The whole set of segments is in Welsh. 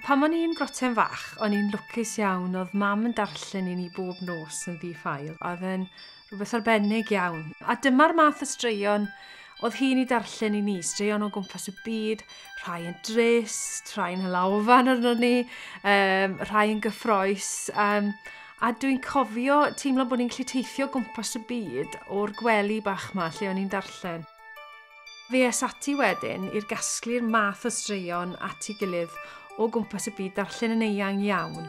Pan o'n i'n groten fach, o'n i'n lwcus iawn, oedd mam yn darllen i ni bob nos yn ddi-ffael. Oedd yn rhywbeth arbennig iawn. A dyma'r math o straeon oedd hi'n ei darllen i ni, straeon o gwmpas y byd, rhai yn drist, rhai yn hala ofan arno ni, rhai yn gyffrous. A dwi'n cofio teimlo bod ni'n gallu teithio o gwmpas y byd o'r gwely bach 'ma lle o'n i'n darllen. Fe es ati wedyn i'r gasglu'r math o straeon at ei gilydd o gwmpas y byd, darllen yn eang iawn,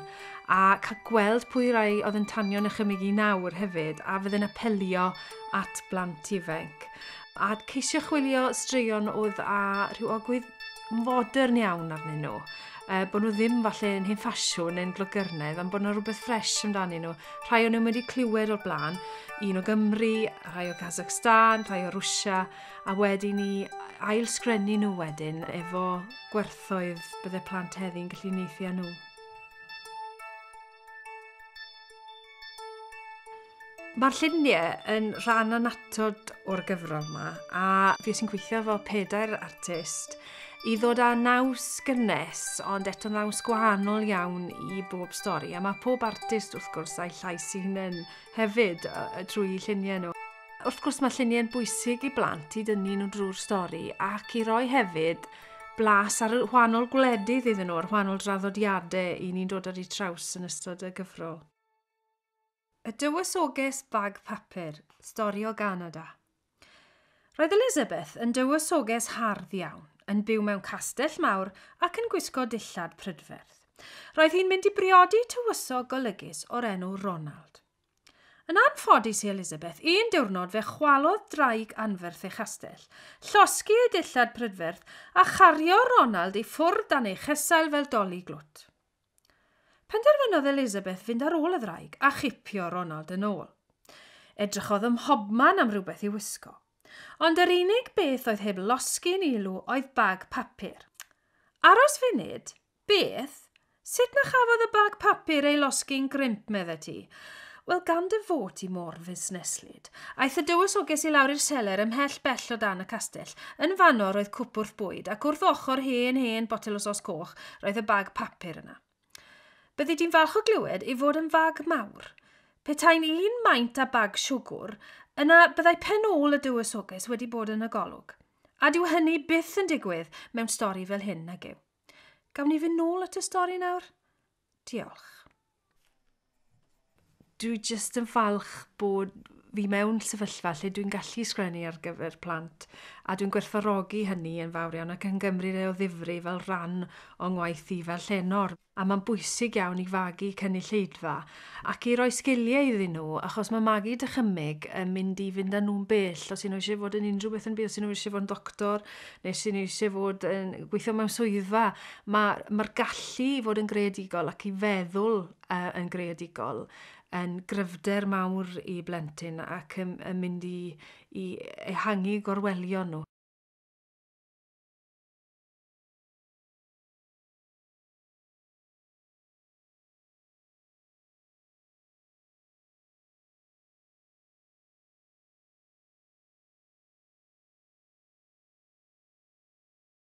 a cael gweld pwy rai oedd yn tanio'n nychymyg i nawr hefyd, a fydde'n apelio at blant ifanc. A ceisio chwilio straeon oedd â rhyw ogwydd fodern iawn arnyn nhw. Bod nhw ddim falle yn hen ffasiwn neu'n glogyrnedd, ond bod yna rhywbeth ffres amdanyn nhw. Rhai o'n nhw wedi clywed o'r blaen, un o Gymru, rhai o Kazakhstan, rhai o Rwsia, a wedyn ni ail-sgrennu nhw wedyn efo gwerthoedd bydde plant heddi'n gallu uniaethu â nhw. Mae'r lluniau yn rhan annatod o'r gyfrol yma, a fi sy'n gweithio efo 4 artist i ddod â naws gynnes, ond eto naws gwahanol iawn i bob stori. A mae pob artist wrth gwrs a'i llais ei hunain hefyd trwy eu lluniau nhw. Wrth gwrs mae lluniau'n bwysig i blant i dynnu nhw drwy'r stori ac i roi hefyd blas ar y wahanol gwledydd iddyn nhw, ar wahanol draddodiadau i ni'n dod ar eu traws yn ystod y gyfrol. Y Dywysoges Bag Papur, stori o Ganada. Roedd Elizabeth yn dywysoges hardd iawn, yn byw mewn castell mawr ac yn gwisgo dillad prydferth. Roedd hi'n mynd i briodi tywysog golygus o'r enw Ronald. Yn anffodus i Elizabeth, un diwrnod fe chwalodd draig anferth ei chastell, llosgi ei dillad prydferth a chario Ronald i ffwrdd dan ei chesail fel doli glwt. Penderfynodd Elizabeth fynd ar ôl y ddraig a chipio Ronald yn ôl. Edrychodd ym mhobman am rhywbeth i'w wisgo. Ond yr unig beth oedd heb losgi'n ilw oedd bag papur. Aros funud, beth? Sut na chafodd y bag papur ei losgi'n grimp, medde ti? Wel, gan dy fod ti mor fusneslyd. Aeth y dywysoges i lawr i'r seler ymhell bell o dan y castell. Yn fanno roedd cwpwrdd bwyd, ac wrth ochr hen hen botel o sos coch roedd y bag papur yna. Byddi di'n falch o glywed ei fod yn fag mawr. Petai'n un maint a bag siwgwr, yna byddai pen ôl y dywysoges wedi bod yn y golwg. A dyw hynny byth yn digwydd mewn stori fel hyn, nag yw. Gawn ni fynd nôl at y stori nawr? Diolch. Dwi jyst yn falch bod fi mewn sefyllfa lle dwi'n gallu sgrennu ar gyfer plant, a dwi'n gwerthfawrogi hynny yn fawr iawn ac yn gymryd e o ddifri fel rhan o'n ngwaith i fel llenor. A mae'n bwysig iawn i fagu cynulleidfa ac i roi sgiliau iddyn nhw, achos mae magu dychymyg yn mynd i fynd â nhw'n bell. Os ydyn nhw eisiau fod yn unrhyw beth yn byd, os ydyn nhw eisiau fod yn doctor, neu os ydyn nhw eisiau fod yn gweithio mewn swyddfa, mae'r gallu i fod yn greadigol ac i feddwl yn greadigol yn gryfder mawr i blentyn ac yn mynd i ehangu gorwelion nhw.